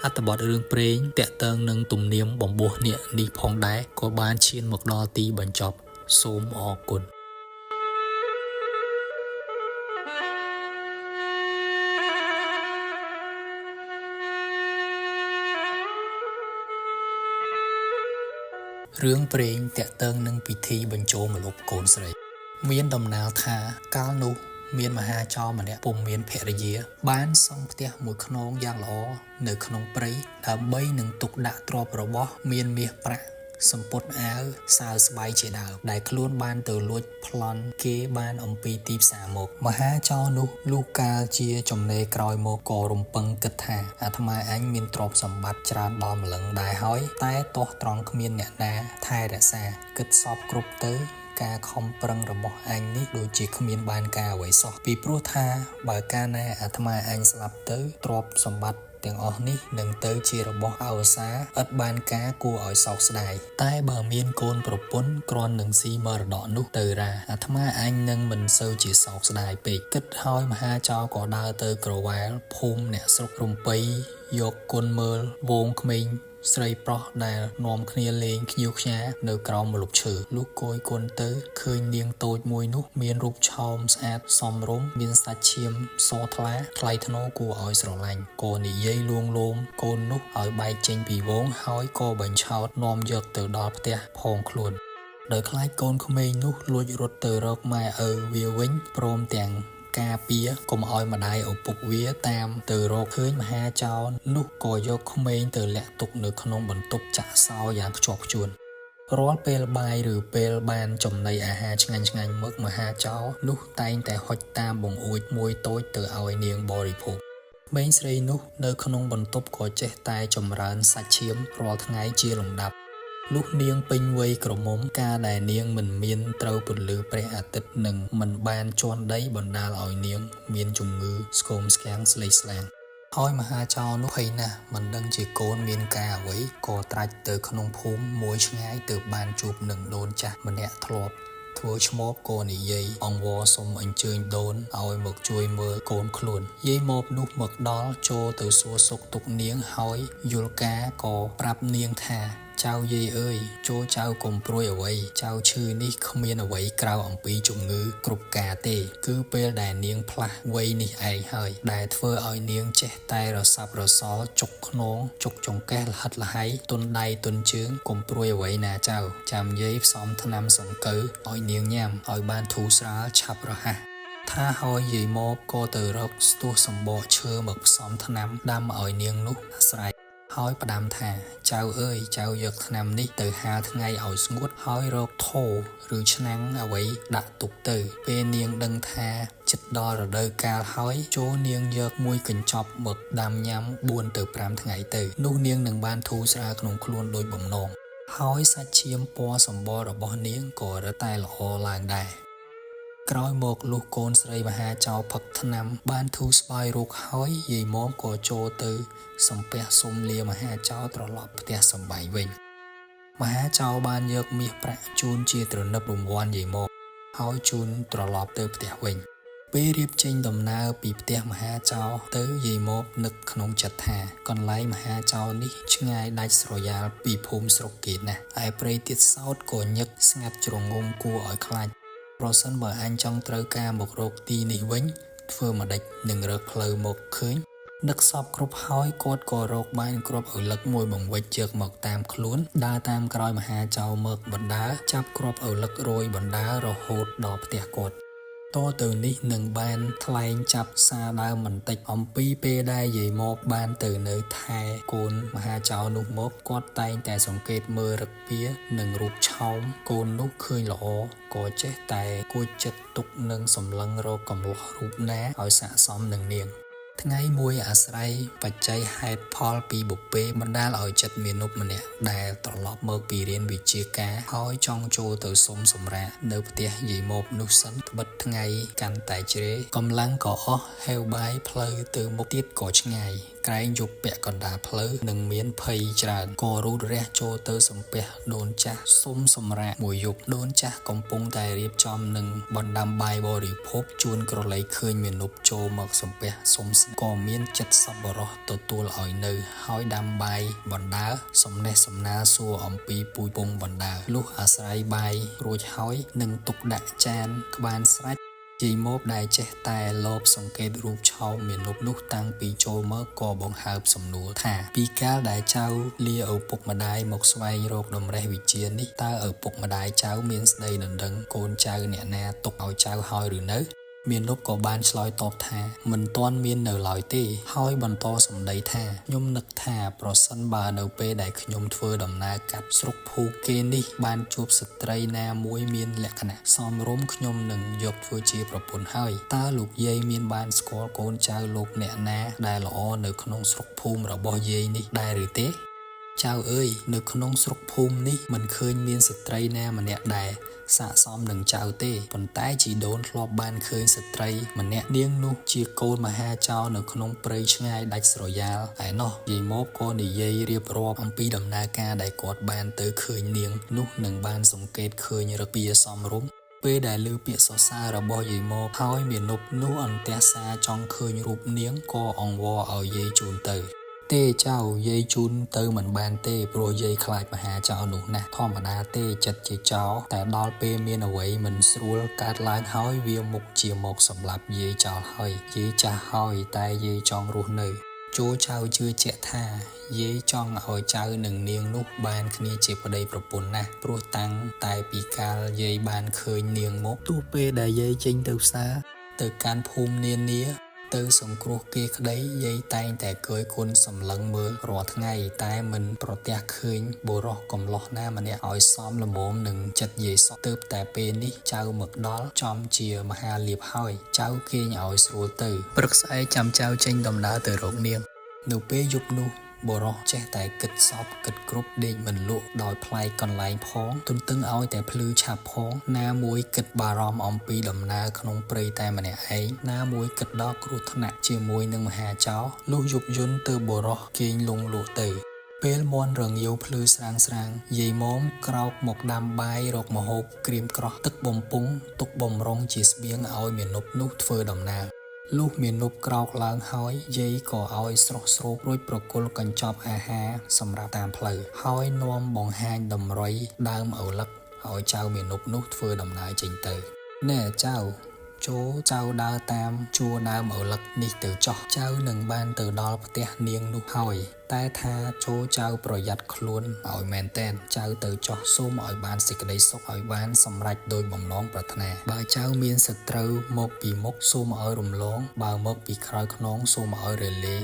A: អត្ថបទរឿងព្រេងតាក់ទងនឹងទំនៀមបំពោះនាគនេះផងដែរក៏បានឈានមកដល់ទីបញ្ចប់សូមអរគុណរឿងព្រេងតាក់ទងនឹងពិធីបញ្ចូលម្លប់កូនស្រីមានដំណាលថាកាលនោះមានមហាចោរម្នាក់ពុំមានភរិយាបានសង់ផ្ទះមួយខ្នងយ៉ាងល្អនៅក្នុងព្រៃដើម្បីនឹងទុកដាក់ទ្រព្យរបស់មានមាសប្រាក់សំពត់អាវសាវស្បៃជាដើមដែលខ្លួនបានទៅលួចប្លន់គេបានអំពីទីផ្សារមកមហាចោរនោះលុះកាលជាចំណេរក្រោយមកក៏រំពឹងគិតថាអាត្មាអញមានទ្រព្យសម្បត្តិច្រើនដល់ម្លឹងដែរហើយតែទាស់ត្រង់គ្មានអ្នកណាថែរក្សាគិតសពគ្រប់ទៅការខំប្រឹងរបស់អញនេះដូចជាគ្មានបានការអ្វីសោះពីព្រោះថាបើកាលណាអាត្មាអញស្លាប់ទៅទ្រព្យសម្បត្តិទាំងអស់នេះនឹងទៅជារបស់អវសាឥតបានការគួរឲ្យសោកស្ដាយតែបើមានកូនប្រពន្ធគ្រាន់នឹងស៊ីមរតកនោះទៅរាអាត្មាអញនឹងមិនសូវជាសោកស្ដាយពេកគិតហើយមហាចោរក៏ដើរទៅក្រវ៉ែលភូមិអ្នកស្រុករំពៃយកគុណមើលវងក្មេងស្រីប្រុសដែលនាំគ្នាលេងខ្ញៀវខ្ញានៅក្រោមម្លប់ឈើលុះគយគន់ទៅឃើញនាងតូចមួយនោះមានរូបឆោមស្អាតសមរម្យមានសាច់ឈាមសថ្លាថ្លៃថ្នូរគួរឲ្យស្រឡាញ់ក៏និយាយលួងលោមកូននោះឲ្យបែកចេញពីវងហើយក៏បញ្ឆោតនាំយកទៅដល់ផ្ទះផងខ្លួនដោយខ្លាចកូនក្មេងនោះលួចរត់ទៅរកម៉ែឪវាវិញព្រមទាំងការពារកុំឲ្យម្ដាយឪពុកវាតាមទៅរកឃើញមហាចោរនោះក៏យកក្មេងទៅលាក់ទុកនៅក្នុងបន្ទប់ចាក់សោយ៉ាងខ្ជាប់ខ្ជួនរាល់ពេលបាយឬពេលបានចំណីអាហារឆ្ងាញ់ៗមកមហាចោរនោះតែងតែហុចតាមបង្អួចមួយតូចទៅឲ្យនាងបរិភោគក្មេងស្រីនោះនៅក្នុងបន្ទប់ក៏ចេះតែចម្រើនសាច់ឈាមរាល់ថ្ងៃជាលំដាប់លុះនាងពេញវ័យក្រមុំការដែលនាងមិនមានត្រូវពន្លឺព្រះអាទិត្យនិងមិនបានជាន់ដីបណ្ដាលឲ្យនាងមានជំងឺស្គមស្គាំងស្លេកស្លាំងហើយមហាចោរនោះភ័យណាស់មិនដឹងជាកូនមានការអ្វីក៏ត្រាច់ទៅក្នុងភូមិមួយឆ្ងាយទើបបានជួបនឹងដូនចាស់ម្នាក់ធ្លាប់ធ្វើឈ្មោបក៏និយាយអង្វរសុំអញ្ជើញដូនឲ្យមកជួយមើលកូនខ្លួនយាយមកនោះមកដល់ចូលទៅសួរសុខទុក្ខនាងហើយយល់ការក៏ប្រាប់នាងថាចៅយាយអើយចូលចៅកុំព្រួយអ្វីចៅឈឺនេះគ្មានអ្វីក្រៅអំពីជំងឺគ្រប់ការទេគឺពេលដែលនាងផ្លាស់វ័យនេះឯងហើយដែលធ្វើឲ្យនាងចេះតែរសាប់រសល់ចុកខ្នងចុកចង្កេះលហិតលហៃទន់ដៃទន់ជើងកុំព្រួយអ្វីណាចៅចាំយាយផ្សំថ្នាំសង្កូវឲ្យនាងញ៉ាំឲ្យបានធូរស្រាលឆាប់រហ័សថាហើយយាយមកក៏ទៅរកស្ទោះសម្បកឈើមកផ្សំថ្នាំដាំឲ្យនាងនោះអាស្រ័យហើយផ្ដាំថាចៅអើយចៅយកថ្នាំនេះទៅហាលថ្ងៃឲ្យស្ងួតហើយរកថូឬឆ្នាំងអ្វីដាក់ទុកទៅពេលនាងដឹងថាជិតដល់រដូវកាលហើយចូលនាងយកមួយកញ្ចប់មកដាំញ៉ាំ4ទៅ5ថ្ងៃទៅនោះនាងនឹងបានធូរស្រាលក្នុងខ្លួនដូចបំណងហើយសាច់ឈាមពណ៌សម្បុររបស់នាងក៏រឹតតែល្អឡើងដែរ ក្រោយមកលុះកូនស្រីមហាចោរផឹកថ្នាំបានធូរស្បើយរោគហើយយាយម៉មក៏ចូលទៅសំពះសុំលាមហាចោរត្រឡប់ផ្ទះសម្បែងវិញ មហាចោរបានយកមាសប្រាក់ជូនជាទ្រនឹបរង្វាន់យាយម៉មហើយជូនត្រឡប់ទៅផ្ទះវិញ ពេលរៀបចេញដំណើរពីផ្ទះមហាចោរទៅយាយម៉បនឹកក្នុងចិត្តថា កន្លែងមហាចោរនេះឆ្ងាយដាច់ស្រយាលពីភូមិស្រុកគេណាស់ឯព្រៃទៀតសោតក៏ញឹកស្ងាត់ជ្រងំគួរឲ្យខ្លាចប្រសិនបើអញចង់ត្រូវការមករកទីនេះវិញ ធ្វើម្ដេចនឹងរកផ្លូវមកឃើញនឹកសពគ្រប់ហើយគាត់ក៏រកបានគ្រាប់ឪឡឹកមួយបង្វិចជើកមកតាមខ្លួនដើរតាមក្រោយមហាចោរមកបណ្ដើរចាប់គ្រាប់ឪឡឹករយបណ្ដើររហូតដល់ផ្ទះគាត់ តទៅនេះនឹងបានថ្លែងចាប់សារដើមបន្តិចអំពីពេលដែលយាយម៉បបានទៅនៅថែកូនមហាចោរនោះមកគាត់តែងតែសង្កេតមើលឫកពានិងរូបឆោមកូននោះឃើញល្អក៏ចេះតែគួចចិត្តទុកនឹងសម្លឹងរកកំឡោះរូបណាឲ្យស័ក្តិសមនឹងនាង ថ្ងៃមួយអាស្រ័យបច្ច័យហេតុផលពីបុព្វេបណ្ដាលឲ្យចិត្តមាណពម្នាក់ដែលត្រឡប់មកពីរៀនវិជ្ជាការហើយចង់ចូលទៅសុំសម្រាកនៅផ្ទះយាយម៉បនោះសិនត្បិតថ្ងៃកាន់តែជ្រេកម្លាំងក៏អស់ហេវបាយផ្លូវទៅមុខទៀតក៏ឆ្ងាយក្រែងយប់ពាក់កណ្ដាលផ្លូវនឹងមានភ័យច្រើនក៏រូតរះចូលទៅសំពះដូនចាស់សុំសម្រាកមួយយប់ដូនចាស់កំពុងតែរៀបចំនឹងបណ្ដាំបាយបរិភោគជួនក្រឡេកឃើញមាណពចូលមកសំពះសុំស្នាក់ក៏មានចិត្តសប្បុរសទទួលឲ្យនៅហើយដាំបាយបណ្ដើរសំណេះសំណាលសួរអំពីពូជពងបណ្ដើរលុះអាស្រ័យបាយរួចហើយនឹងទុកដាក់ចានក្បានស្រេចយាយម៉បដែលចេះតែលបសង្កេតរូបឆោមមាណពនោះតាំងពីចូលមកក៏បង្ហើបសំណួរថាពីកាលដែលចៅលាឪពុកម្ដាយមកស្វែងរកតម្រេះវិជ្ជានេះតើឪពុកម្ដាយចៅមានស្ដីដណ្ដឹងកូនចៅអ្នកណាទុកឲ្យចៅហើយឬនៅមាណពក៏បានឆ្លើយតបថាមិនទាន់មាននៅឡើយទេហើយបន្តសម្ដីថាខ្ញុំនឹកថាប្រសិនបើនៅពេលដែលខ្ញុំធ្វើដំណើរកាត់ស្រុកភូមិគេនេះបានជួបស្ត្រីណាមួយមានលក្ខណៈសមរម្យខ្ញុំនឹងយកធ្វើជាប្រពន្ធហើយតើលោកយាយមានបានស្គាល់កូនចៅលោកអ្នកណាដែលល្អនៅក្នុងស្រុកភូមិរបស់យាយនេះដែរឬទេចៅអើយនៅក្នុងស្រុកភូមិនេះមិនឃើញមានស្ត្រីណាម្នាក់ដែរស័ក្តិសមនឹងចៅទេប៉ុន្តែជីដូនធ្លាប់បានឃើញស្ត្រីម្នាក់នាងនោះជាកូនមហាចោរនៅក្នុងព្រៃឆ្ងាយដាច់ស្រយាលឯណោះយាយម៉បក៏និយាយរៀបរាប់អំពីដំណើរការដែលគាត់បានទៅឃើញនាងនោះនឹងបានសង្កេតឃើញឫកពាសមរម្យពេលដែលឮពាក្យសរសើររបស់យាយម៉បហើយមាណពនោះអន្ទះសារចង់ឃើញរូបនាងក៏អង្វរឲ្យយាយជូនទៅទេចៅយាយជូនទៅមិនបានទេព្រោះយាយខ្លាចមហាចោរនោះណាស់ធម្មតាទេចិត្តជាចោរតែដល់ពេលមានអ្វីមិនស្រួលកើតឡើងហើយវាមុខជាមកសម្លាប់យាយចោលហើយយាយចាស់ហើយតែយាយចង់រស់នៅចូលចៅជឿជាក់ថាយាយចង់ឲ្យចៅនិងនាងនោះបានគ្នាជាប្តីប្រពន្ធណាស់ព្រោះតាំងតែពីកាលយាយបានឃើញនាងមកទោះពេលដែលយាយចេញទៅផ្សារទៅកាន់ភូមិនានាទៅសង្គ្រោះគេក្តីយាយតែងតែកើយគុណសម្លឹងមើលរាល់ថ្ងៃតែមិនប្រទះឃើញបុរសកំឡោះណាម្នាក់ឲ្យសមល្មមនឹងចិត្តយាយសោះទើបតែពេលនេះចៅមកដល់ចំជាមហាលាភហើយចៅគេងឲ្យស្រួលទៅព្រឹកស្អែកចាំចៅចេញដំណើរទៅរកនាងនៅពេលយប់នោះបុរសចេះតែគិតសពគិតគ្រប់ដេកមិនលក់ដោយប្លែកកន្លែងផងទន្ទឹងឲ្យតែភ្លឺឆាប់ផងណាមួយគិតបារម្ភអំពីដំណើរក្នុងព្រៃតែម្នាក់ឯងណាមួយគិតដល់គ្រោះថ្នាក់ជាមួយនឹងមហាចោរលុះយប់យន្តទៅបុរសគេងលង់លក់ទៅពេលមន់រងាវភ្លឺស្រាងស្រាងយាយម៉មក្រោកមកដាំបាយរកម្ហូបក្រៀមក្រោះទឹកបំពង់ទុកបំរុងជាស្បៀងឲ្យមាណពនោះធ្វើដំណើរលុះមាណពក្រោកឡើងហើយយាយក៏ឲ្យស្រស់ស្រូបរួចប្រគល់កញ្ចប់អាហារសម្រាប់តាមផ្លូវហើយនាំបង្ហាញតម្រុយដើមឪឡឹកឲ្យចៅមាណពនោះធ្វើដំណើរចេញទៅណែចៅចូលចៅដើរតាមជួរដើមឪឡឹកនេះទៅចោះចៅនឹងបានទៅដល់ផ្ទះនាងនោះហើយតែថាចូលចៅប្រយ័ត្នខ្លួនឲ្យមែនតែនចៅទៅចោះសូមឲ្យបានសេចក្តីសុខឲ្យបានសម្រេចដោយបំណងប្រាថ្នាបើចៅមានសត្រូវមកពីមុខសូមឲ្យរំលងបើមកពីក្រោយខ្នងសូមឲ្យរលាយ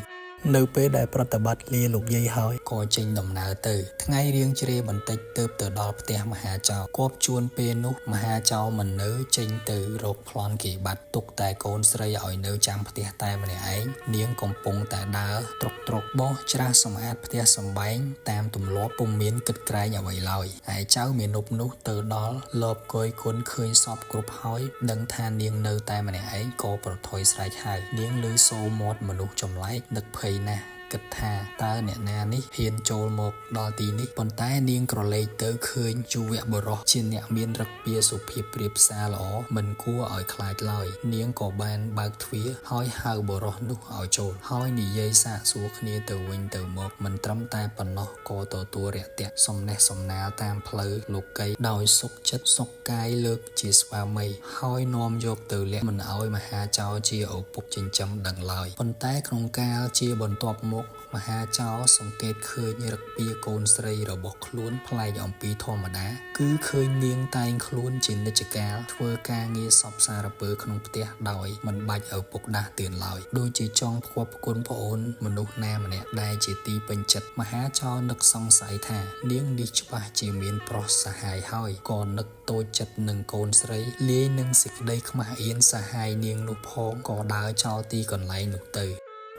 A: នៅពេលដែលប្រតិបត្តិលាលោកយាយហើយក៏ចេញដំណើរទៅ ថ្ងៃរៀងជ្រេបន្តិចទើបទៅដល់ផ្ទះមហាចោរគប់ជួនពេលនោះមហាចោរមិននៅចេញទៅរកប្លន់គេបាត់ទុកតែកូនស្រីឲ្យនៅចាំផ្ទះតែម្នាក់ឯងនាងកំពុងតែដើរត្រុកត្រុកបោះច្រាសសម្អាតផ្ទះសម្បែងតាមទម្លាប់ពុំមានគិតក្រែងអ្វីឡើយឯចៅមាណពនោះទៅដល់លបគយគុណឃើញសពគ្រប់ហើយដឹងថានាងនៅតែម្នាក់ឯងក៏ប្រថុយស្រែកហៅនាងឮសូរមាត់មនុស្សចម្លែកនឹកភ័យណាស់គិតថាតើអ្នកណានេះហ៊ានចូលមកដល់ទីនេះប៉ុន្តែនាងក្រឡេកទៅឃើញយុវបុរសជាអ្នកមានឫកពាសុភាពរៀបសារល្អមិនគួរឲ្យខ្លាចឡើយនាងក៏បានបើកទ្វារហើយហៅបុរសនោះឲ្យចូលហើយនិយាយសាកសួរគ្នាទៅវិញទៅមកមិនត្រឹមតែប៉ុណ្ណោះក៏ទទួលរាក់ទាក់សំណេះសំណាលតាមផ្លូវលោកីយ៍ដោយសុខចិត្តសុខកាយលើកជាស្វាមីហើយនាំយកទៅលាក់មិនឲ្យមហាចោរជាឪពុកចិញ្ចឹមដឹងឡើយប៉ុន្តែក្នុងកាលជាបន្ទាប់មកមហាចោរសង្កេតឃើញឫកពាកូនស្រីរបស់ខ្លួនប្លែកអំពីធម្មតាគឺឃើញនាងតែងខ្លួនជានិច្ចកាលធ្វើការងារសពសារពើក្នុងផ្ទះដោយមិនបាច់ឪពុកដាស់តឿនឡើយដូចជាចង់ផ្គាប់ផ្គុនប្អូនមនុស្សណាម្នាក់ដែលជាទីពេញចិត្តមហាចោរនឹកសង្ស័យថានាងនេះច្បាស់ជាមានប្រុសសហាយហើយក៏នឹកតូចចិត្តនឹងកូនស្រីលាយនឹងសេចក្តីខ្មាស់អៀនសហាយនាងនោះផងក៏ដើរចោលទីកន្លែងនោះទៅ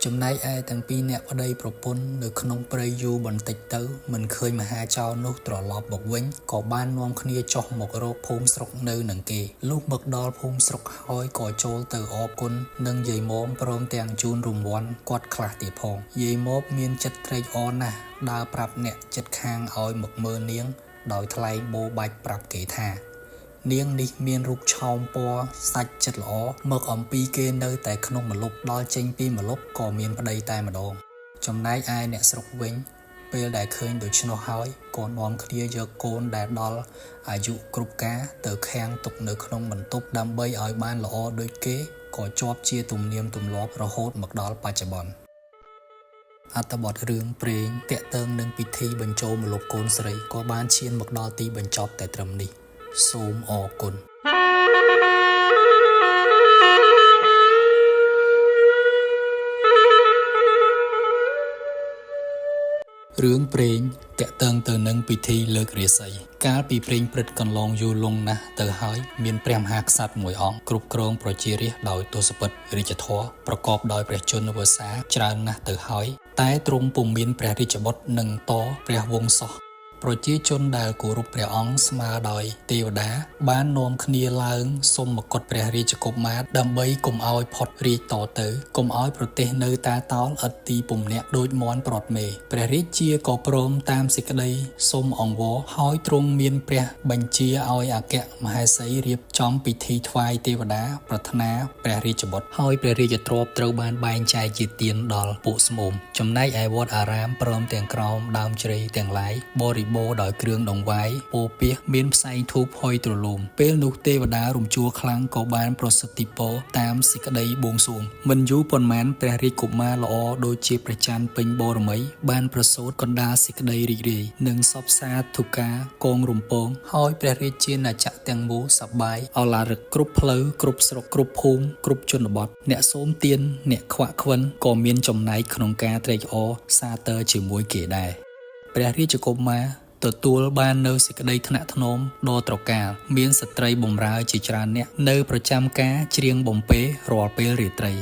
A: ចំណែកឯទាំងពីរអ្នកប្តីប្រពន្ធនៅក្នុងព្រៃយូរបន្តិចទៅមិនឃើញមហាចោរនោះត្រឡប់មកវិញក៏បាននាំគ្នាចុះមករកភូមិស្រុកនៅនឹងគេលុះមកដល់ភូមិស្រុកហើយក៏ចូលទៅអរគុណនឹងយាយម៉មព្រមទាំងជូនរង្វាន់គាត់ខ្លះទៀតផងយាយម៉មមានចិត្តត្រេកអរណាស់ដើរប្រាប់អ្នកចិត្តខាងឲ្យមកមើលនាងដោយថ្លែងបូបាច់ប្រាប់គេថានាងនេះមានរូបឆោមពណ៌សាច់ចិត្តល្អមកអំពីគេនៅតែក្នុងម្លប់ដល់ចេញពីម្លប់ក៏មានប្តីតែម្ដងចំណែកឯអ្នកស្រុកវិញពេលដែលឃើញដូច្នោះហើយក៏នាំគ្នាយកកូនដែលដល់អាយុគ្រប់ការទៅខាំងទុកនៅក្នុងបន្ទប់ដើម្បីឲ្យបានល្អដូចគេក៏ជាប់ជាទំនៀមទម្លាប់រហូតមកដល់បច្ចុប្បន្នអត្ថបទរឿងព្រេងទាក់ទងនឹងពិធីបញ្ចូលម្លប់កូនស្រីក៏បានឈានមកដល់ទីបញ្ចប់តែត្រឹមនេះសូមអរគុណរឿងព្រេងទាក់ទងទៅនឹងពិធីលើករាសីកាលពីព្រេងព្រឹត្តកន្លងយូរលង់ណាស់ទៅហើយមានព្រះមហាក្សត្រមួយអង្គគ្រប់គ្រងប្រជារាស្ត្រដោយទសពិធរាជធម៌ប្រកបដោយព្រះជន្មវស្សាច្រើនណាស់ទៅហើយតែទ្រង់ពុំមានព្រះរាជបុត្រនិងតព្រះវង្សសោះប្រជាជនដែលគោរពព្រះអង្គស្មើដោយទេវតាបាននាំគ្នាឡើងសុំមកុដព្រះរាជកុមារដើម្បីកុំឲ្យផុតរាជតទៅកុំឲ្យប្រទេសនៅតាតោលឥតទីពំនាក់ដូចមាន់ព្រាត់មេព្រះរាជាក៏ព្រមតាមសេចក្តីសុំអង្វរហើយទ្រង់មានព្រះបញ្ជាឲ្យអគ្គមហេសីរៀបចំពិធីថ្វាយទេវតាប្រាថ្នាព្រះរាជបុត្រហើយព្រះរាជទ្រព្យត្រូវបានបែងចែកជាទានដល់ពួកស្មូមចំណែកឯវត្តអារាមព្រមទាំងក្រោមដើមជ្រៃទាំងឡាយបរិបូរដោយគ្រឿងដង្វាយពោពាសមានផ្សែងធូបហុយទ្រលោមពេលនោះទេវតារំជួលខ្លាំងក៏បានប្រសិទ្ធិពរតាមសេចក្តីបួងសួងមិនយូរប៉ុន្មានព្រះរាជកុមារល្អដូចជាព្រះច័ន្ទពេញបូរមីបានប្រសូតកណ្ដាលសេចក្តីរីករាយនិងសពសាធុការកងរំពងហើយព្រះរាជាណាចក្រទាំងមូលសប្បាយឱឡារិកគ្រប់ផ្លូវគ្រប់ស្រុកគ្រប់ភូមិគ្រប់ជនបទអ្នកសូមទានអ្នកខ្វាក់ខ្វិនក៏មានចំណែកក្នុងការត្រេកអរសាទរជាមួយគេដែរព្រះរាជកុមារទទួលបាននៅសេចក្តីថ្នាក់ថ្នមដ៏ត្រកាលមានស្ត្រីបម្រើជាច្រើនអ្នកនៅប្រចាំការច្រៀងបំពេរាល់ពេលរាត្រី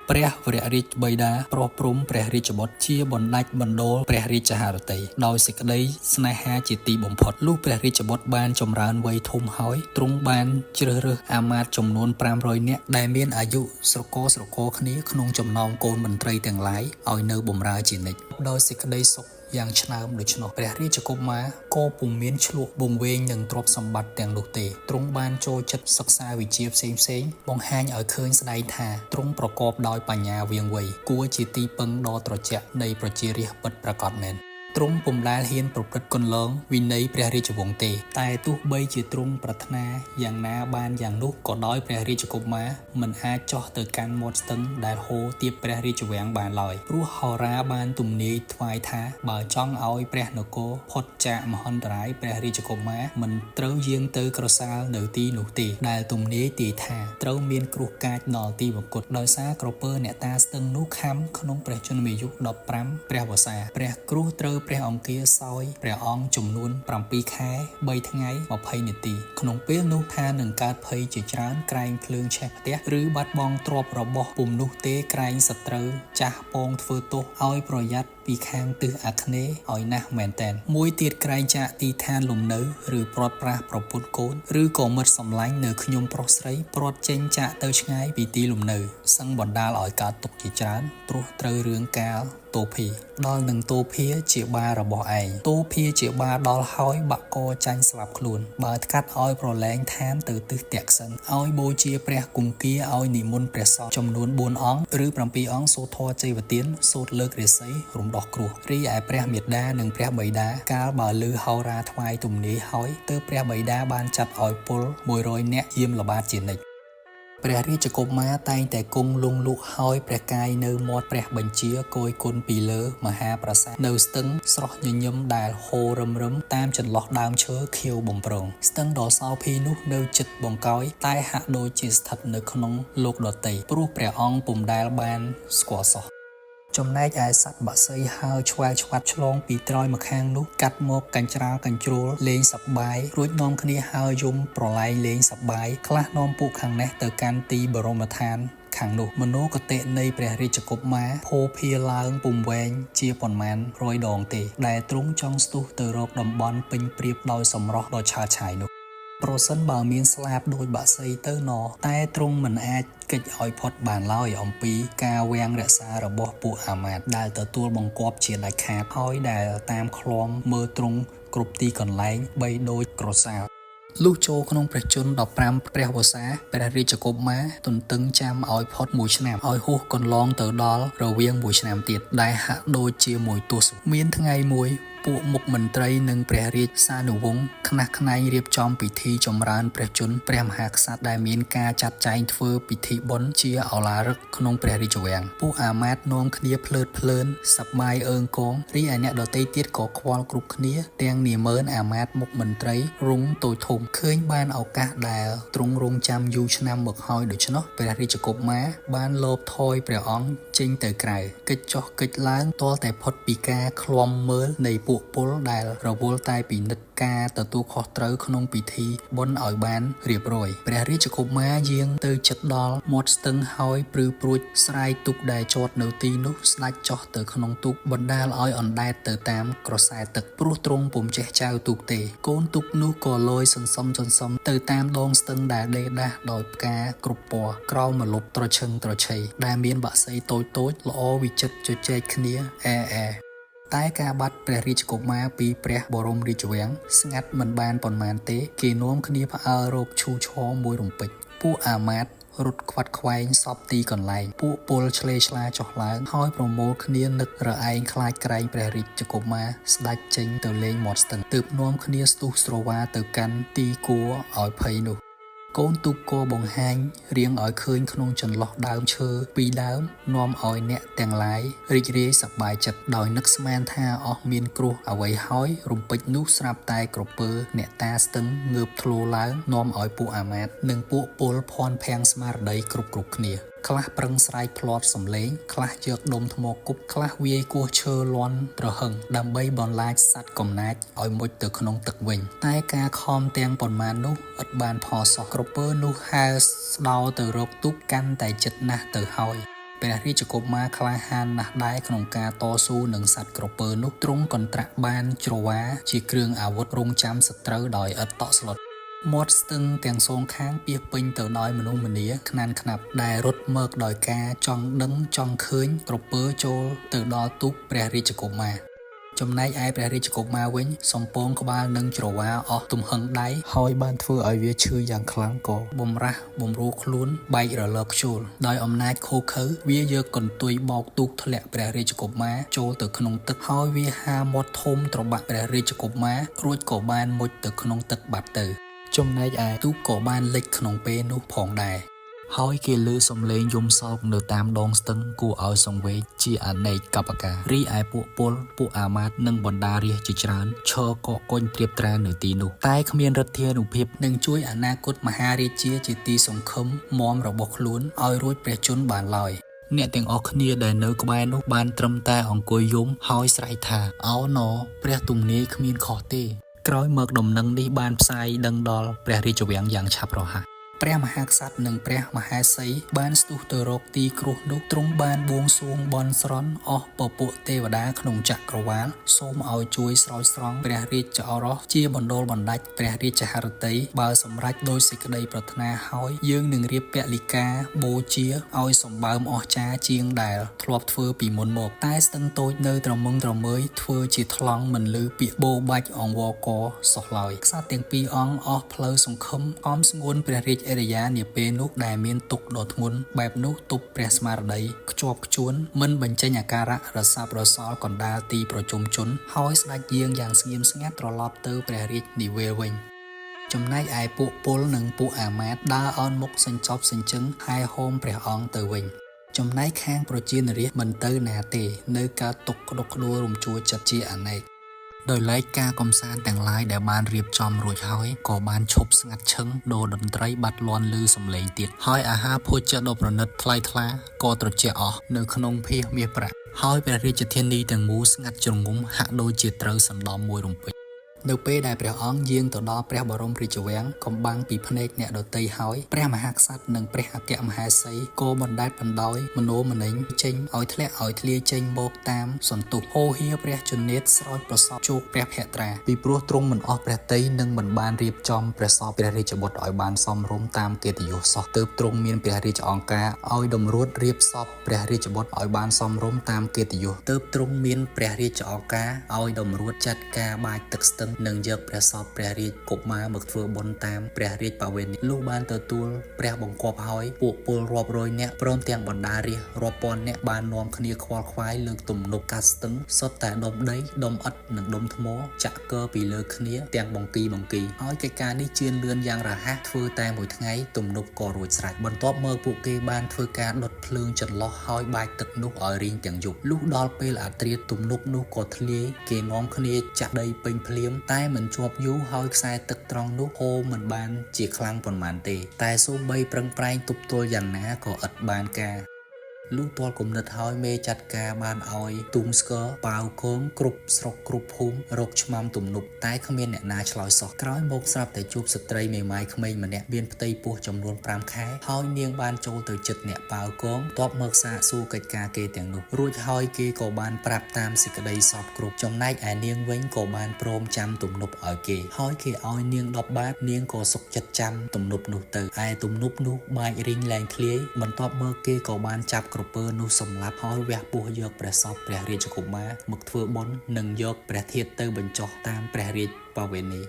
A: ព្រះវររាជបិតាប្រោះព្រំព្រះរាជបុត្រជាបណ្ដាច់បណ្ដូលព្រះរាជហឫទ័យដោយសេចក្តីស្នេហាជាទីបំផុតលុះព្រះរាជបុត្របានចម្រើនវ័យធំហើយទ្រង់បានជ្រើសរើសអាមាត្យចំនួន500នាក់ដែលមានអាយុស្រកស្រកគ្នាក្នុងចំណោមកូនមន្ត្រីទាំងឡាយឲ្យនៅបម្រើជានិច្ចដោយសេចក្តីសុខយ៉ាងឆ្នើមដូច្នោះព្រះរាជកុមារក៏ពុំមានឆ្លក់វង្វេងនឹងទ្រព្យសម្បត្តិទាំងនោះទេទ្រង់បានចូលចិត្តសិក្សាវិជ្ជាផ្សេងៗបង្ហាញឲ្យឃើញស្ដែងថាទ្រង់ប្រកបដោយបញ្ញាវាងវៃគួរជាទីពឹងដ៏ត្រជាក់នៃប្រជារាស្ត្រពិតប្រាកដមែន ទ្រង់ពុំដែលហ៊ានប្រព្រឹត្តគន្លងវិន័យព្រះរាជវង្សទេ តែទោះបីជាទ្រង់ប្រាថ្នាយ៉ាងណាបានយ៉ាងនោះក៏ដោយព្រះរាជកុមារមិនអាចចុះទៅកាន់មាត់ស្ទឹងដែលហូរទាបព្រះរាជវាំងបានឡើយព្រោះហោរាបានទំនាយថ្វាយថាបើចង់ឲ្យព្រះនគរផុតចាកមហន្តរាយព្រះរាជកុមារមិនត្រូវយាងទៅក្រសាលនៅទីនោះទេដែលទំនាយទាយថាត្រូវមានគ្រោះកាចដល់ទីវង្គតដោយសារក្រពើអ្នកតាស្ទឹងនោះខំក្នុងព្រះជន្មាយុ15ព្រះវស្សាព្រះគ្រោះត្រូវព្រះអង្គាសោយព្រះអង្គចំនួន7ខែ3ថ្ងៃ20នាទីក្នុងពេលនោះថានឹងកើតភ័យជាច្រើនក្រែងភ្លើងឆេះផ្ទះឬបាត់បង់ទ្រព្យរបស់ពុំនោះទេក្រែងសត្រូវចាស់ពងធ្វើទោសឲ្យប្រយ័ត្នពីខាងទិសអាគ្នេយ៍ឲ្យណាស់មែនតែនមួយទៀតក្រែងចាកទីឋានលំនៅឬព្រាត់ប្រាសប្រពន្ធកូនឬក៏មិត្តសម្លាញ់នៅខ្ញុំប្រុសស្រីព្រាត់ចេញចាកទៅឆ្ងាយពីទីលំនៅសឹងបណ្ដាលឲ្យកើតទុក្ខជាច្រើនព្រោះត្រូវរឿងកាលតោភីដល់នឹងតោភាជាបារបស់ឯងតោភាជាបាដល់ហើយបាក់កចាញ់ស្លាប់ខ្លួនបើថ្កាត់ឲ្យប្រឡែងឋានទៅទិសតាក់សិនឲ្យបូជាព្រះគង្គាឲ្យនិមន្តព្រះសង្ឃចំនួន4អង្គឬ7អង្គសូត្រធម៌ជ័យវទានសូត្រលើករាសីរំដោះគ្រោះរីឯព្រះមេដានិងព្រះបិតាកាលបើឮហោរាថ្វាយទំនាយហើយទើបព្រះបិតាបានចាត់ឲ្យពល100នាក់យាមល្បាតជានិច្ចព្រះរាជកុមារតែងតែគង់លង់លក់ហើយព្រះកាយនៅមាត់ព្រះបញ្ជាគយគន់ពីលើមហាប្រាសាទនៅស្ទឹងស្រស់ញញឹមដែលហូររឹមរឹមតាមចន្លោះដើមឈើខៀវបំប្រងស្ទឹងដ៏សោភីនោះនៅចិត្តបង្កោយតែហាក់ដូចជាស្ថិតនៅក្នុងលោកដទៃព្រោះព្រះអង្គពុំដែលបានស្គាល់សោះចំណែកឯសត្វបក្សីហើរឆ្វែលឆ្វាត់ឆ្លងពីត្រើយម្ខាងនោះកាត់មកកញ្ច្រាលកញ្ជ្រោលលេងសប្បាយរួចនាំគ្នាហើរយំប្រឡែងលេងសប្បាយខ្លះនាំពួកខាងនេះទៅកាន់ទីបរមដ្ឋានខាងនោះមโนគតិនៃព្រះរាជកុមារភោភាឡើងពុំវែងជាប៉ុន្មានរយដងទេដែលទ្រង់ចង់ស្ទុះទៅរកតំបន់ពេញព្រៀបដោយសម្រស់ដ៏ឆើតឆាយនោះប្រសិនបើមានស្លាបដោយបក្សីទៅណតែទ្រង់មិនអាចគេចឲ្យផុតបានឡើយអំពីការវាំងរក្សារបស់ពួកអាមាត្យដែលទទួលបង្គាប់ជាដាច់ខាតហើយដែលតាមឃ្លាំមើលទ្រង់គ្រប់ទីកន្លែងបីដូចក្រសាលលុះចូលក្នុងព្រះជន្ម15ព្រះវស្សាព្រះរាជកុមារទន្ទឹងចាំឲ្យផុត1ឆ្នាំឲ្យហួសកន្លងទៅដល់រវាង1ឆ្នាំទៀតដែលហាក់ដូចជាមួយទសមានថ្ងៃមួយពួកមុខមន្ត្រីនិងព្រះរាជសានុវង្សខ្នះខ្នែងរៀបចំពិធីចម្រើនព្រះជន្មព្រះមហាក្សត្រដែលមានការចាត់ចែងធ្វើពិធីបុណ្យជាឱឡារិកក្នុងព្រះរាជវាំងពួកអាមាត្យនាំគ្នាភ្លើតភ្លើនសប្បាយអើងកងរីឯអ្នកដទៃទៀតក៏ខ្វល់គ្រប់គ្នាទាំងនាម៉ឺនអាមាត្យមុខមន្ត្រីរងតូចធំឃើញបានឱកាសដែលទ្រង់រងចាំយូរឆ្នាំមកហើយដូច្នោះព្រះរាជកុមារបានលបថយព្រះអង្គចេញទៅក្រៅកិច្ចចុះកិច្ចឡើងទាល់តែផុតពីការឃ្លាំមើលនៃពួកពលដែលរវល់តែពិនិត្យការទទួលខុសត្រូវក្នុងពិធីបុណ្យឲ្យបានរៀបរយព្រះរាជកុមារយាងទៅជិតដល់មាត់ស្ទឹងហើយព្រឺព្រួចស្រាយទូកដែលចតនៅទីនោះស្ដេចចុះទៅក្នុងទូកបណ្ដាលឲ្យអណ្ដែតទៅតាមក្រសែទឹកព្រោះទ្រង់ពុំចេះចែវទូកទេកូនទូកនោះក៏លយសន្សំសន្សំទៅតាមដងស្ទឹងដែលដេរដាស់ដោយផ្កាគ្រប់ពណ៌ក្រោមម្លប់ត្រឈឹងត្រឆៃដែលមានបក្សីតូចៗល្អវិចិត្រជជែកគ្នាអែអែតែការបាត់ព្រះរាជកុមារពីព្រះបរមរាជវាំងស្ងាត់មិនបានប៉ុន្មានទេគេនាំគ្នាផ្អើលរកឈូឆរមួយរំពេចពួកអាមាត្យរត់ខ្វាត់ខ្វែងសពទីកន្លែងពួកពលឆ្លេឆ្លាចុះឡើងហើយប្រមូលគ្នានឹករឯងខ្លាចក្រែងព្រះរាជកុមារស្ដេចចេញទៅលេងមាត់ស្ទឹងទើបនាំគ្នាស្ទុះស្រវាទៅកាន់ទីគួរឲ្យភ័យនោះកូនទូកក៏បង្ហាញរៀងឲ្យឃើញក្នុងចន្លោះដើមឈើពីរដើមនាំឲ្យអ្នកទាំងឡាយរីករាយសប្បាយចិត្តដោយនឹកស្មានថាអស់មានគ្រោះអ្វីហើយរំពេចនោះស្រាប់តែក្រពើអ្នកតាស្ទឹងងើបធ្លោឡើងនាំឲ្យពួកអាមាត្យនិងពួកពលភ័ន្តភាំងស្មារតីគ្រប់គ្នាខ្លះប្រឹងស្រែកភ្លាត់សំឡេងខ្លះយកដុំថ្មគប់ខ្លះវាយគោះឈើលាន់ត្រហឹងដើម្បីបន្លាចសត្វកំណាចឲ្យមុជទៅក្នុងទឹកវិញតែការខំទាំងប៉ុន្មាននោះឥតបានផលសោះក្រពើនោះហែលស្ដោទៅរកទូកកាន់តែជិតណាស់ទៅហើយព្រះរាជកុមារក្លាហានណាស់ដែរក្នុងការតស៊ូនឹងសត្វក្រពើនោះទ្រង់កន្ត្រាក់បានច្រវាជាគ្រឿងអាវុធរងចាំសត្រូវដោយឥតតក់ស្លុតមាត់ស្ទឹងទាំងសងខាងពាសពេញទៅដោយមនុស្សម្នាខ្នានខ្នាប់ដែលរត់មកដោយការចង់ដឹងចង់ឃើញក្រពើចូលទៅដល់ទូកព្រះរាជកុមារ ចំណែកឯព្រះរាជកុមារវិញសំពងក្បាលនឹងច្រវាអស់ទំហឹងដៃហើយបានធ្វើឲ្យវាឈឺយ៉ាងខ្លាំងក៏បំរាស់បំរួលខ្លួនបែករលកខ្ជូលដោយអំណាចឃោរឃៅវាយកកន្ទុយបោកទូកធ្លាក់ព្រះរាជកុមារចូលទៅក្នុងទឹកហើយវាហាមាត់ធំត្របាក់ព្រះរាជកុមាររួចក៏បានមុជទៅក្នុងទឹកបាត់ទៅចំណែកឯទូកក៏បានលិចក្នុងពេលនោះផងដែរ ហើយគេឮសំឡេងយំសោកនៅតាមដងស្ទឹងគួរឲ្យសង្វេគជាអនេកកបការីឯពួកពលពួកអាមាត្យនិងបណ្ដារាស្ត្រជាច្រើនឈរកកកុញត្រៀបត្រានៅទីនោះតែគ្មានឫទ្ធានុភាពនឹងជួយអនាគតមហារាជាជាទីសង្ឃឹមមមរបស់ខ្លួនឲ្យរួចព្រះជន្មបានឡើយអ្នកទាំងអស់គ្នាដែលនៅក្បែរនោះបានត្រឹមតែអង្គុយយំហើយស្រែកថាអោណព្រះទំនាយគ្មានខុសទេក្រោយមកដំណឹងនេះបានផ្សាយដឹងដល់ព្រះរាជវាំងយ៉ាងឆាប់រហ័ស ព្រះមហាក្សត្រនិងព្រះមហេសីបានស្ទុះទៅរកទីគ្រោះនោះទ្រង់បានបួងសួងបន់ស្រន់អស់ពពួកទេវតាក្នុងចក្រវាលសូមឲ្យជួយស្រោចស្រង់ព្រះរាជឱរសជាបណ្ដូលបណ្ដាច់ព្រះរាជហឫទ័យបើសម្រេចដោយសេចក្តីប្រាថ្នាហើយយើងនឹងរៀបពលិកាបូជាឲ្យសម្បើមអស្ចារ្យជាងដែលធ្លាប់ធ្វើពីមុនមកតែស្ទឹងតូចនៅត្រមឹងត្រមើយធ្វើជាថ្លង់មិនលឺពាក្យបោបាច់អង្វរកសោះឡើយក្សត្រទាំងពីរអង្គអស់ផ្លូវសង្ឃឹមអមស្ងួនព្រះរាជឥរិយានាពេលនោះដែលមានទុក្ខដ៏ធ្ងន់បែបនោះទប់ព្រះស្មារតីខ្ជាប់ខ្ជួនមិនបញ្ចេញអាការៈរសាប់រសល់កណ្ដាលទីប្រជុំជនហើយស្ដេចយាងយ៉ាងស្ងៀមស្ងាត់ត្រឡប់ទៅព្រះរាជនិវេលវិញចំណែកឯពួកពលនិងពួកអាមាត្យដើរអោនមុខសញ្ចប់សញ្ជឹងហែហោមព្រះអង្គទៅវិញចំណែកខាងប្រជានរាស្ត្រមិនទៅណាទេនៅកើតទុក្ខក្តុកក្តួលរំជួលចិត្តជាអនេកដោយឡែកការកំសាន្តទាំងឡាយដែលបានរៀបចំរួចហើយក៏បានឈប់ស្ងាត់ឈឹងដូរតន្ត្រីបាត់លាន់ឮសំឡេងទៀតហើយអាហារភោជៈដ៏ប្រណិតថ្លៃថ្លាក៏ត្រជាក់អស់នៅក្នុងភាសមាសប្រាក់ហើយព្រះរាជធានីទាំងមូលស្ងាត់ជ្រងំហាក់ដូចជាត្រូវសណ្ដំមួយរំពេចនៅពេលដែលព្រះអង្គយាងទៅដល់ព្រះបរមរាជវាំងកំបាំងពីភ្នែកអ្នកដទៃហើយព្រះមហាក្សត្រនិងព្រះអគ្គមហេសីក៏បណ្ដែតបណ្ដោយមនោមនិញចេញឲ្យធ្លាក់ឲ្យធ្លាយចេញមកតាមសន្ទុះហូរហៀព្រះជន្នេតស្រោចប្រសពជោគព្រះភក្ត្រាពីព្រោះទ្រង់មិនអស់ព្រះទ័យនិងមិនបានរៀបចំព្រះសពព្រះរាជបុត្រឲ្យបានសមរម្យតាមកិត្តិយសសោះទើបទ្រង់មានព្រះរាជអង្គការឲ្យតម្រួតរៀបសពព្រះរាជបុត្រឲ្យបានសមរម្យតាមកិត្តិយសទើបទ្រង់មានព្រះរាជអង្គការឲ្យតម្រួតចាត់ការបាចទឹកស្ទឹងនិងយកព្រះសពព្រះរាជកុមារមកធ្វើបុណ្យតាមព្រះរាជបវេនីលុះបានទទួលព្រះបង្គាប់ហើយពួកពលរាប់រយនាក់ព្រមទាំងបណ្ដារាស្ត្ររាប់ពាន់នាក់បាននាំគ្នាខ្វល់ខ្វាយលើកទំនប់កាត់ស្ទឹងសុទ្ធតែដុំដីដុំឥដ្ឋនិងដុំថ្មចាក់កើពីលើគ្នាទាំងបង្គីបង្គីហើយកិច្ចការនេះជឿនលឿនយ៉ាងរហ័សធ្វើតែមួយថ្ងៃទំនប់ក៏រួចស្រេចបន្ទាប់មកពួកគេបានធ្វើការដុតភ្លើងចន្លោះហើយបាចទឹកនោះឲ្យរីងទាំងយប់លុះដល់ពេលអាត្រាទំនប់នោះក៏ធ្លាយគេនាំគ្នាចាក់ដីពេញភ្លាមតែមិនជាប់យូរហើយខ្សែទឹកត្រង់នោះហូរមិនបានជាខ្លាំងប៉ុន្មានទេតែសូម្បីប្រឹងប្រែងទប់ទល់យ៉ាងណាក៏ឥតបានការលុះទាល់គំនិតហើយមេចាត់ការបានឲ្យទូងស្គរប៉ាវគងគ្រប់ស្រុកគ្រប់ភូមិរកឆ្មាំទំនប់តែគ្មានអ្នកណាឆ្លើយសោះក្រោយមកស្រាប់តែជួបស្ត្រីមេម៉ាយក្មេងម្នាក់មានផ្ទៃពោះចំនួន5ខែហើយនាងបានចូលទៅជិតអ្នកប៉ាវគងតបមកសាកសួរកិច្ចការគេទាំងនោះរួចហើយគេក៏បានប្រាប់តាមសេចក្តីសពគ្រប់ចំណែកឯនាងវិញក៏បានព្រមចាំទំនប់ឲ្យគេហើយគេឲ្យនាង10បាតនាងក៏សុខចិត្តចាំទំនប់នោះទៅឯទំនប់នោះបាចរីងលែងធ្លាយបន្ទាប់មកគេក៏បានចាប់ក្រពើនោះសម្លាប់ហើយវះពោះយកព្រះសពព្រះរាជកុមារមកធ្វើបុណ្យនិងយកព្រះធាតុទៅបញ្ចុះតាមព្រះរាជបវេនី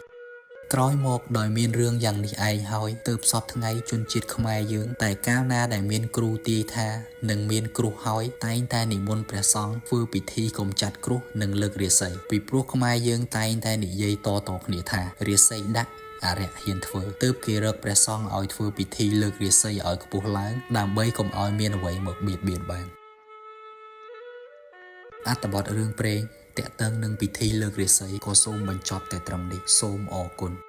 A: ក្រោយមកដោយមានរឿងយ៉ាងនេះឯងហើយទើបសពថ្ងៃជនជាតិខ្មែរយើងតែកាលណាដែលមានគ្រូទាយថានឹងមានគ្រោះហើយតែងតែនិមន្តព្រះសង្ឃធ្វើពិធីកម្ចាត់គ្រោះនិងលើករាសីពីព្រោះខ្មែរយើងតែងតែនិយាយតៗគ្នាថារាសីដាក់អរិយហ៊ានធ្វើទើបគេរកព្រះសង្ឃឲ្យធ្វើពិធីលើករាសីឲ្យខ្ពស់ឡើងដើម្បីកុំឲ្យមានអ្វីមកបៀតបៀនបានអត្ថបទរឿងព្រេងទាក់ទងនឹងពិធីលើករាសីក៏សូមបញ្ចប់តែត្រឹមនេះសូមអរគុណ។